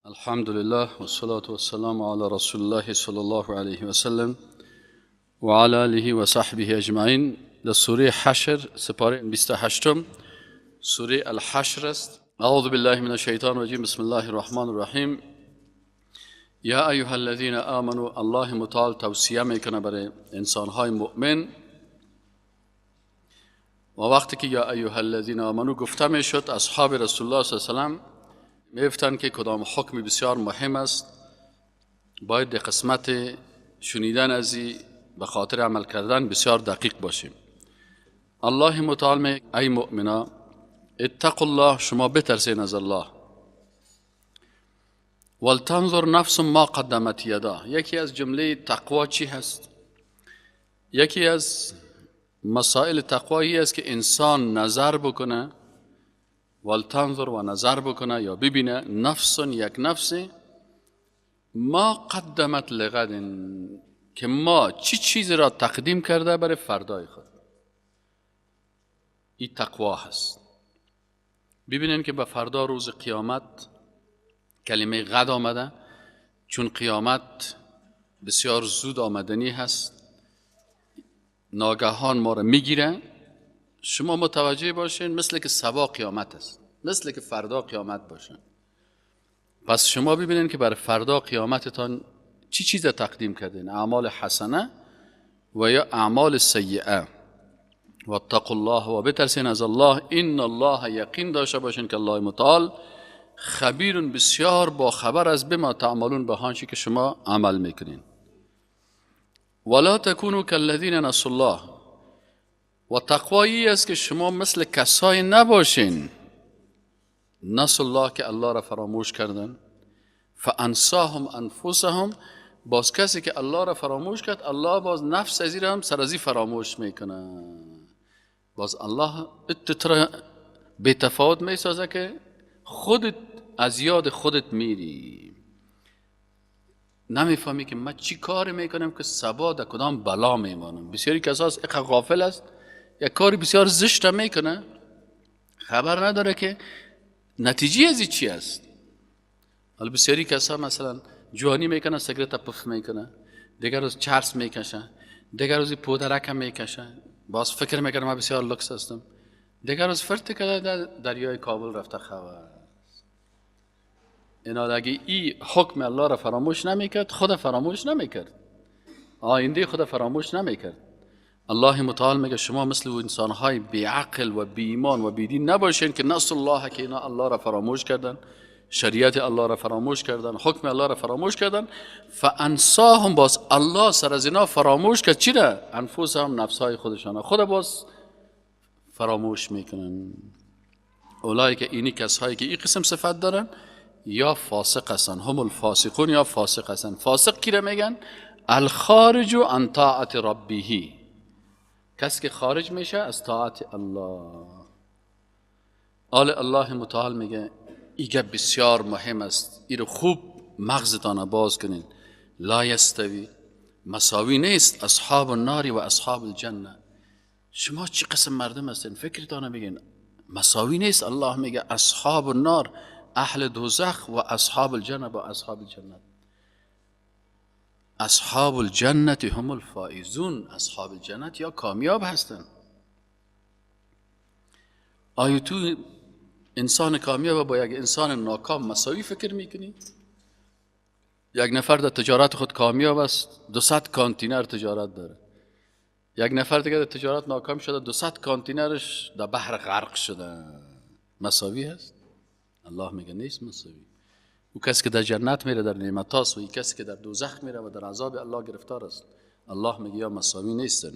الحمد لله والصلاة والسلام على رسول الله صلى الله عليه وسلم وعلى آله وصحبه اجمعین. در سوره حشر سپاره 28 سوره الحشر است. اعوذ بالله من الشیطان الرجیم. بسم الله الرحمن الرحیم. یا ایها الذین آمنوا، الله متعال توصیه میکنه برای انسانهای مؤمن. و وقتی که یا ایها الذین آمنوا گفته میشد، اصحاب رسول الله صلی الله علیه و سلم میگفتند که کدام حکم بسیار مهم است، باید در قسمت شنیدن از به خاطر عمل کردن بسیار دقیق باشیم. الله متعال می ای مؤمنا اتقوا الله، شما بترسین از الله. ولتنظر نفس ما قدمت یدا. یکی از جمله تقوا چی هست؟ یکی از مسائل تقوایی است که انسان نظر بکنه، ولتنظر و نظر بکنه یا ببینه، نفس یک نفس، ما قدمت لغد، که ما چی چیزی را تقدیم کرده برای فردای خود. این تقوا هست. ببینین که به فردا روز قیامت کلمه غد آمده، چون قیامت بسیار زود آمدنی هست، ناگهان ما را میگیره. شما متوجه باشین مثل که صبا قیامت است، مثل که فردا قیامت باشه. پس شما ببینین که برای فردا قیامتتان چی چیز تقدیم کردین، اعمال حسنه و یا اعمال سیئه. واتقوا الله و بترسین از الله. ان الله، یقین داشته باشین که الله متعال خبیر، بسیار با خبر از بما تعملون، به آنچه که شما عمل میکنین. ولا تکونوا کالذین نسوا الله. و تقوایی است که شما مثل کسایی نباشین نسوا الله، که الله را فراموش کردن. فانساهم انفسهم، باز کسی که الله را فراموش کرد، الله باز نفس ازی را هم سر ازی فراموش میکنه. باز الله اتتر به تفاوت میسازه که خودت از یاد خودت میری، نمیفهمی که من چی کار میکنم که صبا در کدام بلا میمانم. بسیاری کساس اقا غافل است، یک کاری بسیار زشت میکنه، خبر نداره که نتیجه از چی است. حالا بسیاری کسا مثلا جوانی میکنه، سیگرت پف میکنه، دیگر روز چرس میکشه، دیگر روز پودرک هم میکشه، باز فکر میکنه من بسیار لکس هستم، دیگر روز فرت کرده در دریای کابل رفته خبر. اینا اگه ای حکم الله را فراموش نمیکرد، خود فراموش نمیکرد، آینده خود فراموش نمیکرد. الله متعال میگه شما مثل انسانهای بی عقل و بی ایمان و بی دین نباشین که نسوا الله، که اینا الله را فراموش کردن، شریعت الله را فراموش کردن، حکم الله را فراموش کردن. فانساهم، باز الله سر از اینا فراموش کرد. چی را؟ انفسهم، نفسهای خودشان خود باز فراموش میکنن. اولای که اینی کسایی که این قسم صفت دارن یا فاسق هستن، هم الفاسقون، یا فاسق هستن. فاسق کی را میگن؟ الخارج عن طاعت ربه، کسی که خارج میشه از طاعت الله. آل الله متعال میگه ایگه بسیار مهم است، ای رو خوب مغزتان باز کنین. لا یستوی، مساوی نیست اصحاب النار و اصحاب الجنه. شما چی قسم مردم هستین؟ فکرتان بگین مساوی نیست. الله میگه اصحاب النار، اهل دوزخ، و اصحاب الجنه با اصحاب الجنت. اصحاب الجنت هم الفائزون، اصحاب الجنت یا کامیاب هستن. آیا تو انسان کامیاب با یک انسان ناکام مساوی فکر میکنی؟ یک نفر در تجارت خود کامیاب است، 200 کانتینر تجارت داره. یک نفر دیگه در تجارت ناکام شده، 200 کانتینرش در بحر غرق شده. مساوی هست؟ الله میگه نیست مساوی. او کسی که در جنت میره در نعمت هاست، و این کسی که در دوزخ میره و در عذاب الله گرفتار است. الله میگه یا مساوی نیستن.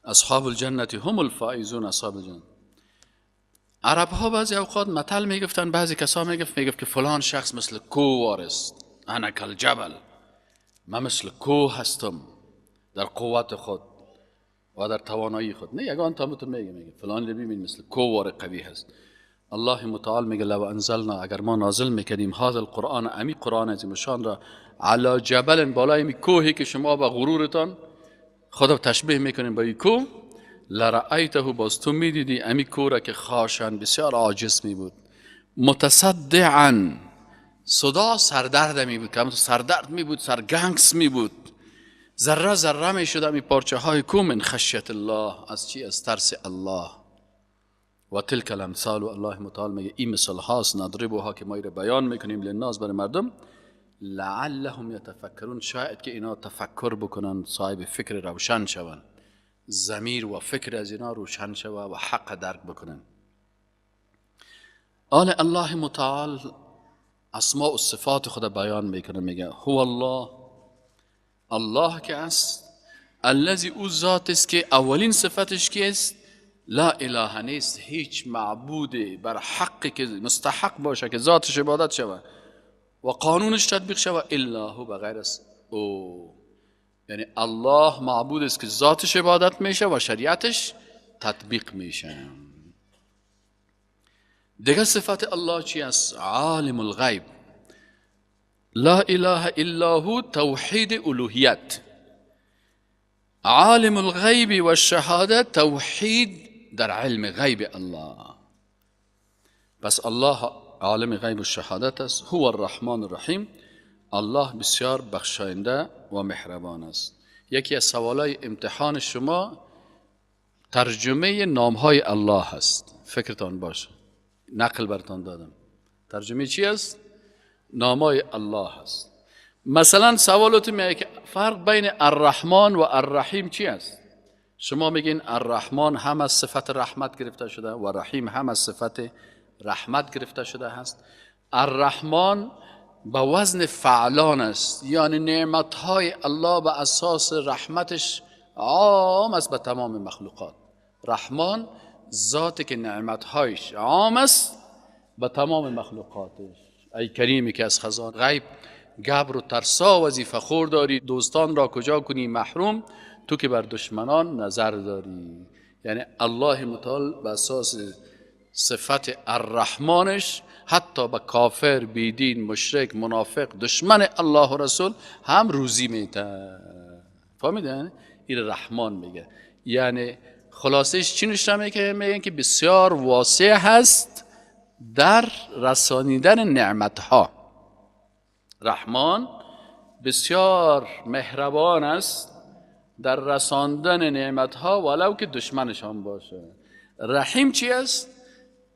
اصحاب الجنت هم الفائزون، اصحاب الجنت. عرب ها بعضی اوقات مثل میگفتن، بعضی کسا میگفت که فلان شخص مثل کوه است، انا کالجبل، من مثل کوه هستم در قوت خود و در توانایی خود. نه یگان تا متون میگه فلان رو ببین مثل کوه قوی هست. الله متعال میگه لو انزلنا، اگر ما نازل میکردیم هذا القرآن، امی قرآن عظیم شان را، علی جبل، بالای می کوهی که شما با غرورتان خدا تشبیه میکنین با این کوه، لرأیته، باز تو میدیدی امی کوه را که خاشن، بسیار عاجز می بود، متصدعا، صدا سردرد می بود، که سردرد می بود، سرگنگس می بود، ذره ذره می شد می پارچه های کو من خشیت الله، از چی؟ از ترس الله. و تلک الامثال، الله متعال میگه این مثال هاست، نضربها، که ما را بیان میکنیم، للناس، برای مردم، لعلهم یتفکرون، شاید که اینا تفکر بکنن، صاحب فکر روشن شوند، ضمیر و فکر از اینا روشن شوه و حق درک بکنن. آل الله متعال اسماء و صفات خود بیان میکنه، میگه هو الله، الله که است، الذی، او ذات است که اولین صفتش که است؟ لا اله نیست هیچ معبود بر حق که مستحق باشه که ذاتش عبادت شوه و قانونش تطبیق شوه، الا هو، بغیر از او. یعنی الله معبود است که ذاتش عبادت میشه و شریعتش تطبیق میشه. دیگه صفت الله چی است؟ عالم الغیب. لا اله الا هو توحید الوهیت، عالم الغیب و شهادت توحید در علم غیب الله. پس الله عالم غیب و شهادت است. هو الرحمن الرحیم، الله بسیار بخشاینده و مهربان است. یکی از سوالای امتحان شما ترجمه نامهای الله است. فکرتان باشه، نقل برتان دادم. ترجمه چی است؟ نامهای الله است. مثلا سوالات میاد که فرق بین الرحمن و الرحیم چی است؟ شما میگین الرحمن هم از صفت رحمت گرفته شده و رحیم هم از صفت رحمت گرفته شده هست. الرحمن به وزن فعلان است، یعنی نعمتهای الله به اساس رحمتش عام است به تمام مخلوقات. رحمان ذاتی که نعمتهایش عام است به تمام مخلوقاتش. ای کریمی که از خزان غیب گبر و ترسا وظیفه خور داری، دوستان را کجا کنی محروم، تو که بر دشمنان نظر داری. یعنی الله متعال به اساس صفت الرحمنش حتی به کافر، بیدین، مشرک، منافق، دشمن الله و رسول هم روزی میده. فهمیدن؟ این رحمان میگه. یعنی خلاصش چی نشته میگه؟ میگن که بسیار واسع هست در رسانیدن نعمتها. رحمان بسیار مهربان است در رساندن نعمتها ولو که دشمنشان باشه. رحیم چی است؟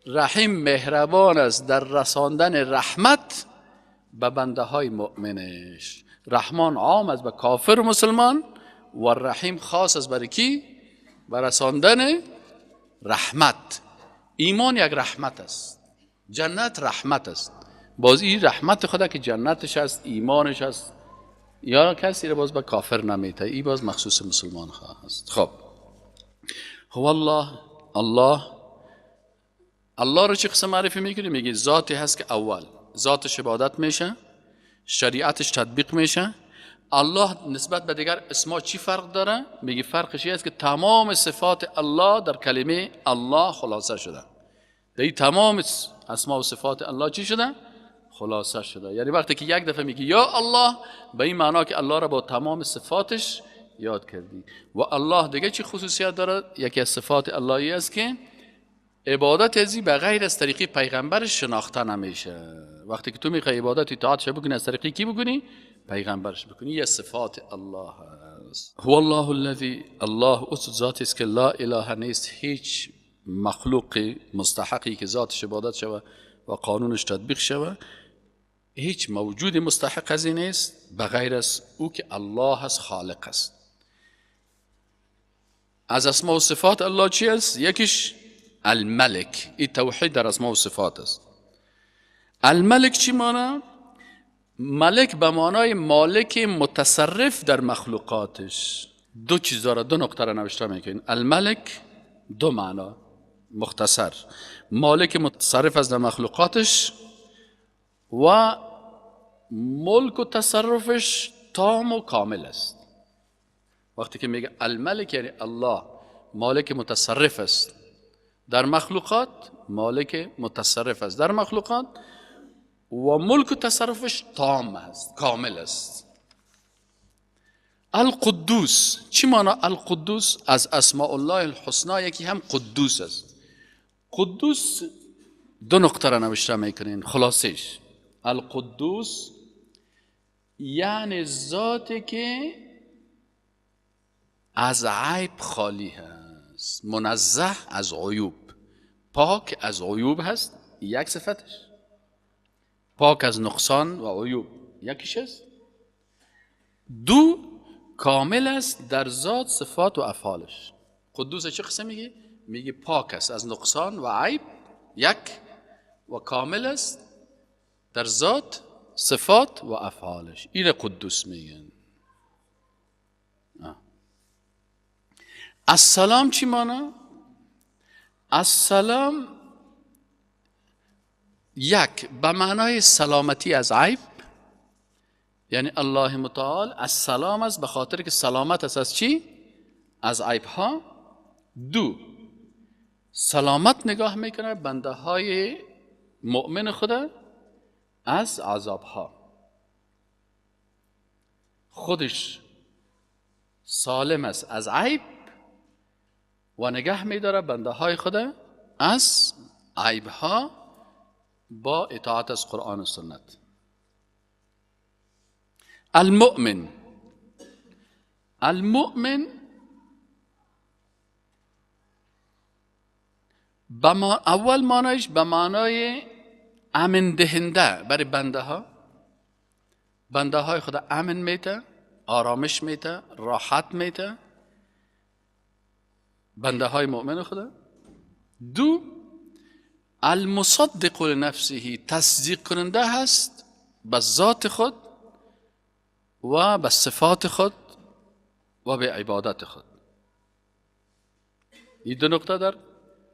رحیم مهربان است در رساندن رحمت به بنده های مؤمنش. رحمان عام است به کافر و مسلمان و رحیم خاص است برای کی؟ به رساندن رحمت. ایمان یک رحمت است، جنت رحمت است. باز این رحمت خدا که جنتش است، ایمانش است، یا کسی را باز به کافر نمیته، این باز مخصوص مسلمان خواه است. خب هو الله، الله، الله رو چه قسم معرفی میکنی؟ میگه ذاتی هست که اول ذاتش عبادت میشه، شریعتش تطبیق میشه. الله نسبت به دیگر اسما چی فرق داره؟ میگه فرقش این است که تمام صفات الله در کلمه الله خلاصه شده. در تمام اسما و صفات الله چی شده؟ خلاصه شده. یعنی وقتی که یک دفعه میگی یا الله، به این معنا که الله را با تمام صفاتش یاد کردی. و الله دیگه چی خصوصیت داره؟ یکی از صفات اللهی است که عبادت ازی به غیر از طریق پیغمبر شناخته نمیشه. وقتی که تو میخوای عبادت اطاعتش بکنی، از طریق کی بکنی؟ پیغمبرش بکنی. یه صفات الله است. هو الله الذی، الله اوست ذاتی است که لا اله نیست هیچ مخلوق مستحقی که ذاتش عبادت شوه و قانونش تطبیق شوه، هیچ موجود مستحق از این نیست بغیر از او که الله است، خالق است. از اسما و صفات الله چی است؟ یکیش الملک. این توحید در اسما و صفات است. الملک چی معنی؟ ملک به معنای مالک متصرف در مخلوقاتش. دو چیز داره، دو نقطه را نوشته میکنین. الملک دو معنا مختصر، مالک متصرف از در مخلوقاتش و ملک و تصرفش تام و کامل است. وقتی که میگه الملک یعنی الله مالک متصرف است در مخلوقات، مالک متصرف است در مخلوقات و ملک و تصرفش تام است، کامل است. القدوس چی معنا القدوس؟ از اسماء الله الحسنا یکی هم قدوس است. قدوس دو نقطه را نوشته میکنین خلاصش. القدوس یعنی ذاتی که از عیب خالی هست، منزه از عیوب، پاک از عیوب هست، یک صفتش، پاک از نقصان و عیوب یکیش است. دو، کامل است در ذات، صفات و افعالش. قدوس چه قسم میگه؟ میگه پاک است از نقصان و عیب، یک، و کامل است در ذات، صفات و افعالش. این قدوس میگن. السلام چی مانا؟ السلام یک به معنای سلامتی از عیب، یعنی الله متعال السلام است به خاطر که سلامت است از چی؟ از عیب ها. دو، سلامت نگاه میکنه بنده های مؤمن خدا از عذاب ها، خودش سالم است از عیب و نگه میداره بنده های خدا از عیب ها با اطاعت از قرآن و سنت. المؤمن، المؤمن اول معنایش به معنای امن دهنده برای بنده ها، بنده های خدا امن میته، آرامش میته، راحت میته، بنده های مؤمن خدا. دو، المصدق لنفسه، تصدیق کننده هست به ذات خود و به صفات خود و به عبادت خود. این دو نقطه در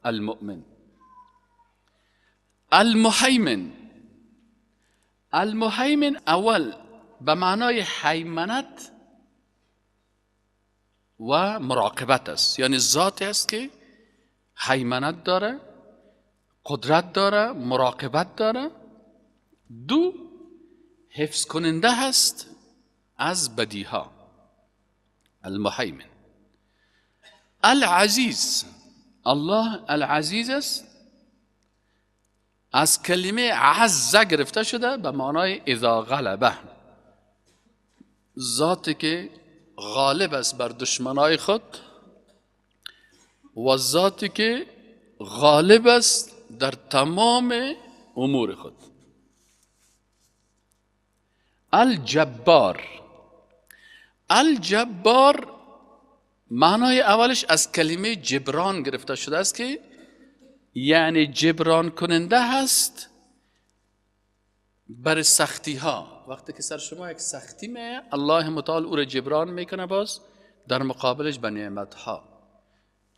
المؤمن. المهیمن، المهیمن اول به معنای هیمنت و مراقبت است، یعنی ذاتی است که هیمنت داره، قدرت داره، مراقبت داره. دو، حفظ کننده هست از بدیها، المهیمن. العزیز، الله العزیز است، از کلمه عزه گرفته شده به معنای اذا غلبه، ذاتی که غالب است بر دشمنای خود و ذاتی که غالب است در تمام امور خود. الجبار، الجبار معنای اولش از کلمه جبران گرفته شده است که یعنی جبران کننده هست بر سختی ها. وقتی که سر شما یک سختی میه، الله متعال او را جبران میکنه، باز در مقابلش به نعمت ها.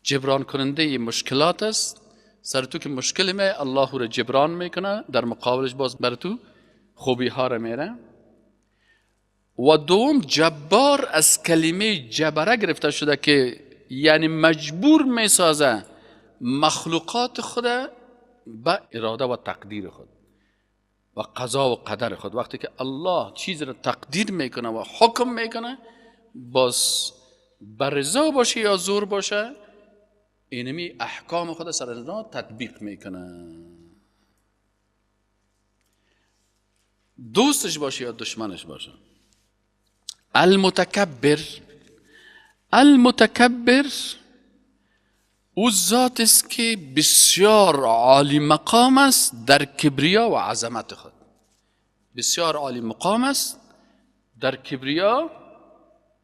جبران کننده مشکلات است، سر تو که مشکل میه الله او را جبران میکنه، در مقابلش باز بر تو خوبی ها را میره. و دوم، جبار از کلمه جبره گرفته شده که یعنی مجبور میسازه مخلوقات خود به اراده و تقدیر خود و قضا و قدر خود. وقتی که الله چیز را تقدیر میکنه و حکم میکنه، باز بر رضا باشه یا زور باشه، اینمی احکام خود سر اینا تطبیق میکنه، دوستش باشه یا دشمنش باشه. المتکبر، المتکبر او ذات است که بسیار عالی مقام است در کبریا و عظمت خود، بسیار عالی مقام است در کبریا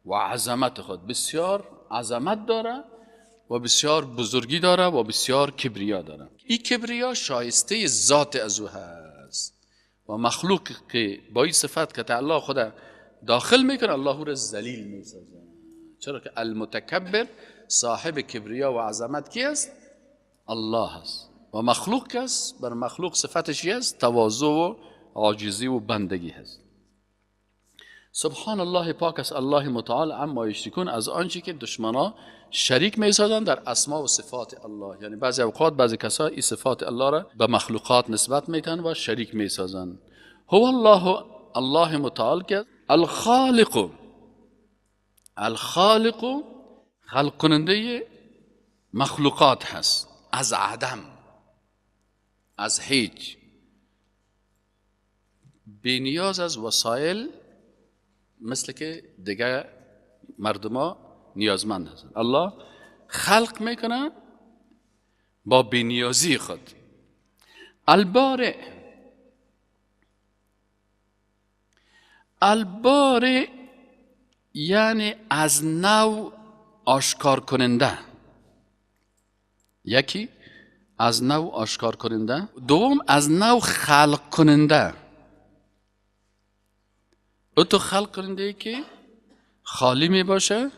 و عظمت خود، بسیار عظمت داره و بسیار بزرگی داره و بسیار کبریا داره. این کبریا شایسته ذات از او هست و مخلوق که با این صفت که الله خود داخل میکنه، الله او را ذلیل میسازه. چرا که المتکبر صاحب کبریا و عظمت کی است؟ الله است. و مخلوق است، بر مخلوق صفتش است تواضع و عاجزی و بندگی هست. سبحان الله، پاک است الله متعال عما یشرکون، از آنچه که دشمنا شریک میسازند در اسما و صفات الله. یعنی بعضی اوقات بعضی کسا این صفات الله را به مخلوقات نسبت میتن و شریک میسازند. هو الله، الله متعال که الخالق، الخالق خلق کننده مخلوقات هست از عدم، از هیچ، بی نیاز از وسایل، مثل که دیگه مردما نیازمند هستند. الله خلق میکنه با بینیازی خود. البارئ، البارئ یعنی از نو آشکار کننده. یکی از نو آشکار کننده، دوم از نو خلق کننده. او تو خلق کننده ای که خالی می باشه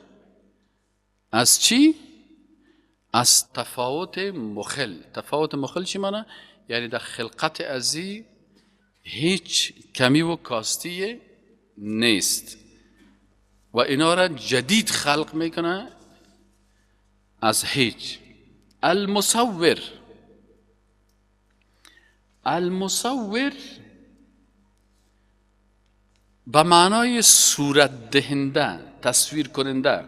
از چی؟ از تفاوت مخل. تفاوت مخل چی معنی؟ یعنی در خلقت ازی هیچ کمی و کاستی نیست و اینا را جدید خلق میکنه از هیچ. المصور، المصور به معنای صورت دهنده، تصویر کننده،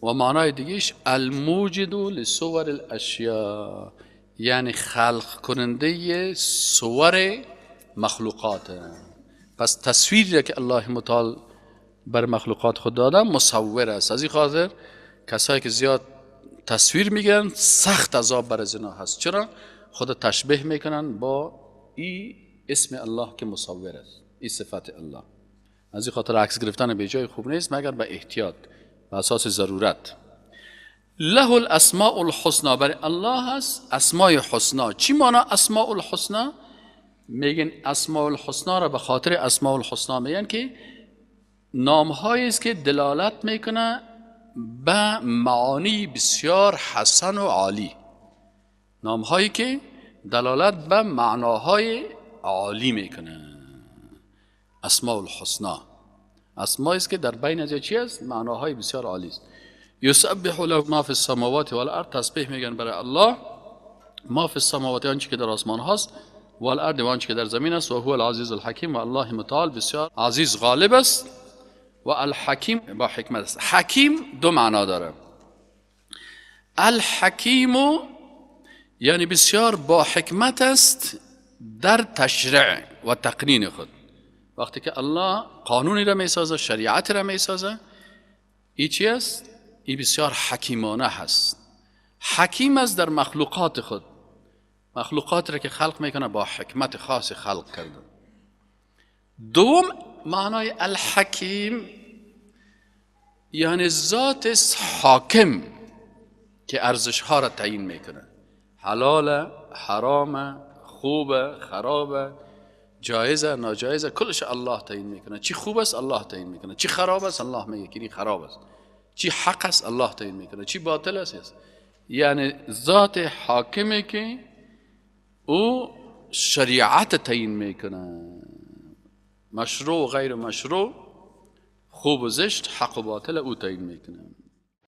و معنای دیگهش الموجد لصور الاشیاء، یعنی خلق کننده صور مخلوقات. پس تصویری که الله متعال بر مخلوقات خود داده مصور است. از این خاطر کسایی که زیاد تصویر میگیرن سخت عذاب بر از اینا هست. چرا؟ خود تشبیه میکنن با ای اسم الله که مصور است، ای صفت الله. از این خاطر عکس گرفتن به جای خوب نیست مگر به احتیاط، به اساس ضرورت. له الاسماء الحسنا، برای الله هست اسماء حسنا. چی معنی اسماء الحسنا؟ میگن اسماء الحسنا را به خاطر اسماء الحسنا میگن که نامهایی است که دلالت میکنه به معانی بسیار حسن و عالی، نامهایی که دلالت به معناهای عالی میکنه. اسماء الحسنا اسمایی است که در بین از چی است؟ معناهای بسیار عالی است. یسبح له ما فی السماوات والارض، تسبیح میگن برای الله ما فی السماوات، آنچه که در آسمان هاست، والارض، آنچه که در زمین است، و هو العزیز الحکیم، و الله متعال بسیار عزیز غالب است و الحکیم با حکمت است. حکیم دو معنا داره. الحکیم یعنی بسیار با حکمت است در تشریع و تقنین خود. وقتی که الله قانونی را میسازه، شریعت را میسازه، ای چی است؟ ای بسیار حکیمانه هست. حکیم است در مخلوقات خود، مخلوقات را که خلق میکنه با حکمت خاص خلق کرده. دوم معنای الحکیم یعنی ذات حاکم که ارزش ها را تعیین میکنه، حلال، حرام، خوب، خراب، جایزه، ناجایزه، کلش الله تعیین میکنه. چی خوب است الله تعیین میکنه، چی خراب است الله میگه که این خراب است، چی حق است الله تعیین میکنه، چی باطل است. یعنی ذات حاکمه که او شریعت تعیین میکنه، مشروع و غیر مشروع، خوب و زشت، حق و باطل او تعیین میکنه.